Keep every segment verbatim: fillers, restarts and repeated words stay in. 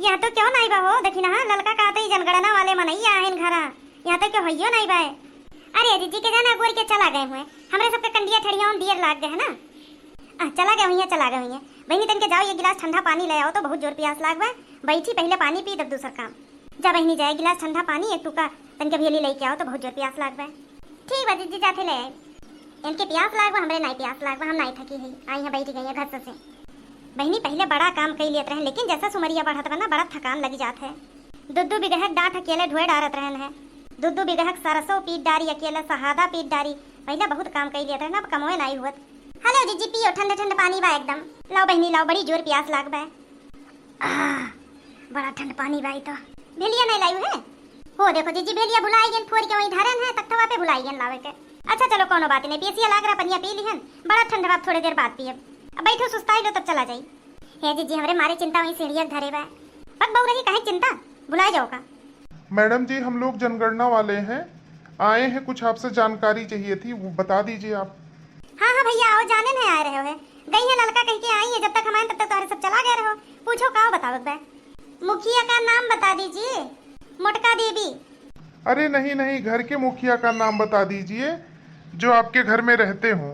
यहाँ तो क्यों नाई बा हो, देखी ना, ललका कहत ही जनगणना वाले मनई आहिन घरा, यहाँ तो क्यों हइयो नाई बा। अरे जिज्जी के जाना गोर के चला गए हुए, हमरे सबके कंडिया ठड़ियावन दियर लाग गए है ना। आ, चला गए हुई है, चला गए हुई है। बहिनी तनके जाओ, ये गिलास ठंडा पानी ले आओ तो, बहुत जोर प्यास लाग बा। बैठी पहले पानी पी तब दूसर काम। जा बहिनी जा, एक गिलास ठंडा पानी एक टूका तनके भेली लेके आओ तो, बहुत जोर प्यास लाग बा। ठीक बा जिज्जी, जाते ले आई। इनके प्यास लाग बा, हमरे नाई प्यास लाग बा, हम नाई थकी है, आई हैं बैठ गई हैं घस से। बहिनी पहले बड़ा काम कई लेत रहन, लेकिन जैसा सुमरिया बढ़त बा ना, बड़ा थकान लगी जात है। दू दू बिगहक डांठ अकेले ढोए डारत रहन है, दू दू बिगहक सरसों पीट डारी, अकेले सहादा पीट डारी। पहले बहुत काम कई लेत रहन, अब कमवे नाई हुअत। हेलो जिज्जी, पियो ठंडे ठंडे पानी बा एकदम। लाओ बहिनी लाओ, बड़ी जोर प्यास लाग बा। आह, बड़ा ठंड पानी बा ई तो। भेलिया नहीं लायू है? हो देखो जिज्जी, भेलिया भुलाई गेन, फोड़ के वहीं धरन है, तख्तवा पे भुलाई गेन लावे के। अच्छा चलो, कोनो बात नहीं, पियसिया लाग रहा, पनिया पी लिहन, बड़ा ठंड बा, थोड़े देर बाद पियब। अब बैठो, सुस्ताई लो, तब चला जाई। हे जिज्जी, हमरे मारे चिंता वहीं सीढ़िया धरे बा। पग बऊ रही, काहे चिंता, भुलाई जाओ का? मैडम जी, हम लोग जनगणना वाले हैं, आए हैं, कुछ आपसे जानकारी चाहिए थी, वो बता दीजिए आप। हाँ हाँ भैया, आओ, जाने नहीं आए रहे हो है। गई है ललका कह के आई है, जब तक हम आए तब तक तुम्हारे सब चला गए रहो। पूछो, का बतावत बा? मुखिया का नाम बता दीजिए। मोटका देवी। अरे नहीं नहीं, घर के मुखिया का नाम बता दीजिए जो आपके घर में रहते हो।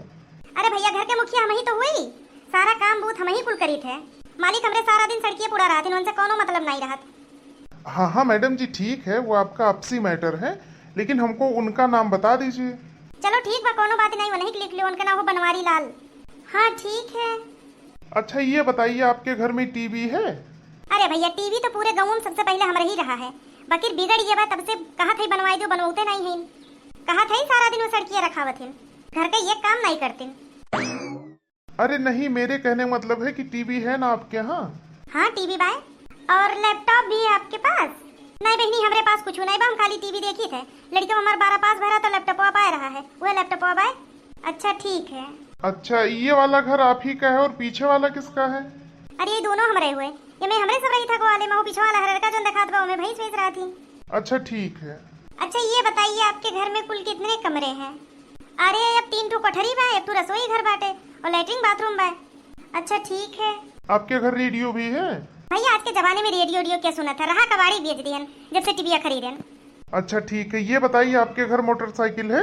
अरे भैया, घर के मुखिया हम ही तो हुई, सारा काम बूथ हम ही कुल करी थे। मालिक हमरे सारा दिन सड़किए पूरा रहत हैं, उनसे कोनो मतलब नहीं रहत। हाँ हाँ मैडम जी, ठीक है, वो आपका आपसी मैटर है, लेकिन हमको उनका नाम बता दीजिए। चलो ठीक बा, कोनो बात नहीं, वही लिख लियो, उनका नाम हो बनवारी लाल। हाँ ठीक है। अच्छा ये बताइए, आपके घर में टीवी है? अरे भैया, टीवी तो पूरे गाँव में सबसे पहले हमरे ही रहा है, बाकी बिगड़ गया बा, तब से कहा थे बनवाई दो, बनवाते नहीं है। कहा थे सारा दिन वो सड़किया रखावत हैं, घर का ये काम नहीं करते। अरे नहीं, मेरे कहने मतलब है कि टीवी है ना आपके यहाँ? हाँ, टीवी बाय। और लैपटॉप भी है आपके पास? नहीं बहिनी, हमरे पास कुछ नहीं बा, हम खाली टीवी देखी थे। लड़के हमार बारह पास भरा तो लैपटॉपवा पाए रहा है, वह लैपटॉपवा बाय। अच्छा ठीक है। अच्छा, ये वाला घर आप ही का है और पीछे वाला किसका है? अरे ये दोनों हमरे हुए, ये में हमरे सब रही था वाले में, वो पीछे वाला हरर का जो देखात बा, में भैंस भैंस रहा थी। अच्छा ठीक है। अच्छा ये बताइए, आपके घर में कुल कितने कमरे हैं? अरे अब तीन ठो कोठरी बा, एक ठो रसोई घर बाटे और लैट्रिन बाथरूम बा। अच्छा ठीक है। आपके घर रेडियो भी है? भैया आज के जमाने में रेडियो ओडियो क्या सुनत है, रहा कबाड़ी बेच दियन जब से टीविया खरीदन। अच्छा ठीक है, ये बताइए आपके घर मोटरसाइकिल है?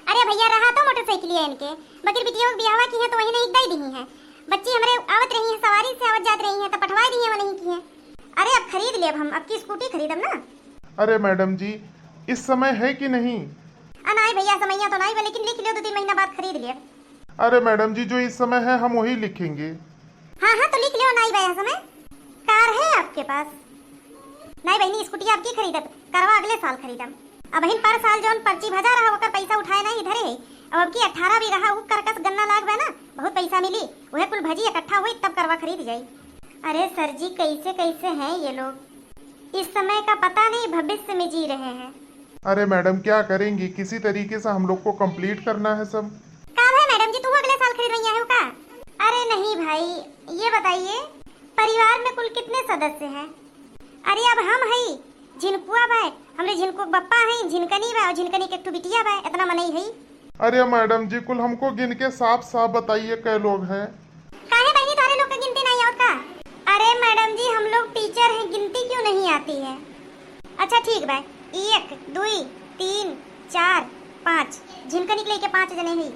अरे भैया रहा तो मोटरसाइकिल है इनके, बकिर बिटिया के बियाहवा की है तो वही नहीं दई दी है। बच्ची हमरे आवत रही है, सवारी से आवत जात रही है तो पठवाई दी है, वो नहीं की है। अरे अब खरीद लेब हम, अब की स्कूटी खरीदब ना। अरे मैडम जी, इस समय है कि नहीं? आ, नाई भैया, समैया तो नाई बा, लेकिन लिख लियो, दो तीन महीना बाद खरीद लियो। अरे मैडम जी, जो इस समय है, हम वही लिखेंगे। हाँ, हाँ, तो लिख लियो, नाई बा, यह समय कार है आपके पास? नाई बहिनी, स्कूटी आपकी खरीदब, करवा अगले साल खरीदम। अब हिन पर साल जौन पर्ची भजा रहा, ओकर पैसा उठाए नहीं धरे है। अब, अब की अठारह बीघा ऊ करकस गन्ना लाग बा ना, बहुत पैसा मिली, वह कुल भजी इकट्ठा हुई, तब करवा खरीद जाई। अरे सर जी, कैसे कैसे हैं ये लोग, इस समय का पता नहीं, भविष्य में जी रहे हैं। अरे मैडम, क्या करेंगी, किसी तरीके से हम लोग को कंप्लीट करना है सब। का है मैडम जी, तू अगले साल खरीद रही हो का? अरे नहीं भाई, ये बताइए, परिवार में कुल कितने सदस्य हैं? अरे अब हम हई, झिनकुआ बा, हमरे झिनकू के बप्पा हई, झिनकनी बा और झिनकनी के एक ठो बिटिया बा, इतना मनई हई। अरे मैडम जी, कुल हमको गिन के साफ साफ बताइए, कै लोग हैं? काहे बहिनी, तोहरे लोग के गिनती नहीं आवत का? अरे मैडम जी, हम लोग टीचर हैं, गिनती क्यों नहीं आती है? अच्छा ठीक बा, एक, दुई, तीन, चार, पाँच, झिनकनी के लेके पाँच जने ही।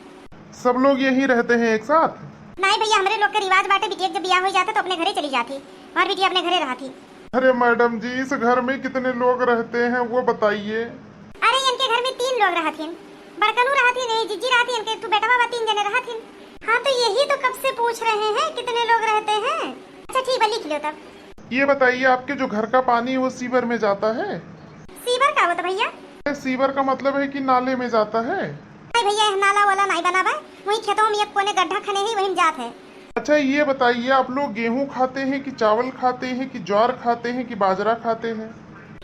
सब लोग यहीं रहते हैं एक साथ? नहीं भैया, हमरे लोग के रिवाज बाटे, बिटिया के जब बियाह हो जाता तो अपने घरे चली जाती, हमार बिटिया अपने घरे रहती। अरे मैडम जी, इस घर में कितने लोग रहते हैं, वो बताइए। अरे, इनके घर में तीन लोग रहथिन, बड़कनू रहथिन, यही जिज्जी रहथिन, इनके एक ठो बेटवा बा, तीन जने रहथिन। हाँ, तो यही तो कब से पूछ रहे हैं, कितने लोग रहते हैं। अच्छा, ठीक बा, लिख लो तब। ये बताइए, आपके जो घर का पानी है, वो सीवर में जाता है? सीवर का होता भैया? सीवर का मतलब है कि नाले में जाता है। नहीं भैया, यह नाला वाला नहीं बना बा, वही खेतों में एक कोने गड्ढा खने ही, वही में जात है। अच्छा, ये बताइए, आप लोग गेहूं खाते हैं कि चावल खाते हैं कि ज्वार खाते हैं कि बाजरा खाते हैं?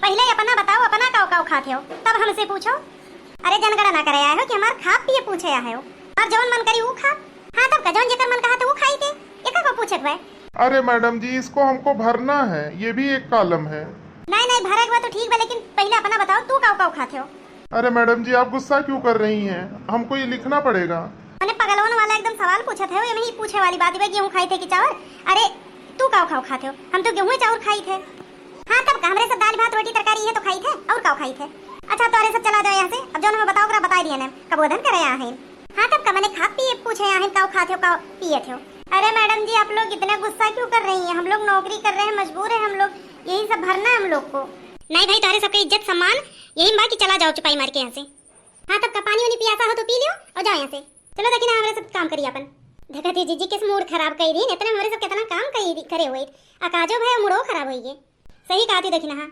पहले अपना बताओ, अपना काव काव खाते हो, तब हमसे पूछो। अरे, जनगणना करे आए हो कि हमार खा पिए पूछे आए हो? हमार जवन मन करी ऊ खा। हाँ, तब का जवन जेकर मन कहा तो ऊ खाई के, एका को पूछे के बा? अरे मैडम जी, इसको हमको भरना है, ये भी एक कॉलम है। नहीं, नहीं, भरे के बा तो ठीक बा, लेकिन पहले अपना बताओ, तू काव काव खाते हो? अरे मैडम जी, आप गुस्सा क्यों कर रही हैं? हमको ये लिखना पड़ेगा। मने पगलवन वाला एकदम सवाल पूछत है, ये नहीं पूछे वाली बात बा, गेहूं खाई थे कि चावल? अरे तू काव काव खाते हो? हम तो गेहूं चावल खाई थे। हाँ, तब का, हमरे सब दाल भात रोटी तरकारी है तो खाई थे, और का खाई थे? अच्छा, तोहरे सब चला जाओ यहाँ से। अब जौन हमें बताओ, ओकरा बताई दिया ने, कबो धन करे यहाँ है। हाँ, तब का, मने खा पिए पूछे यहाँ है, का खाते हो, का पिए थे हो? अरे मैडम जी, आप लोग इतना गुस्सा क्यों कर रही हैं? हम लोग नौकरी कर रहे हैं, मजबूर है हम लोग, यही सब भरना है हम लोग को। नहीं भाई, तोहरे सबके इज्जत सम्मान यही बा कि चला जाओ चुपाई मार के यहाँ से। हाँ, तब का, पानी वानी पियासा हो तो पी लियो और जाओ यहाँ से। चलो देखी ना, हमरे सब काम करी अपन। देखत ही जीजी किस मूड खराब कई दिन, इतने हमरे सब कितना काम कई दी, करे हुए। आ काजो भाई मूडो खराब होई गए। सही कहती देखी ना, हाँ।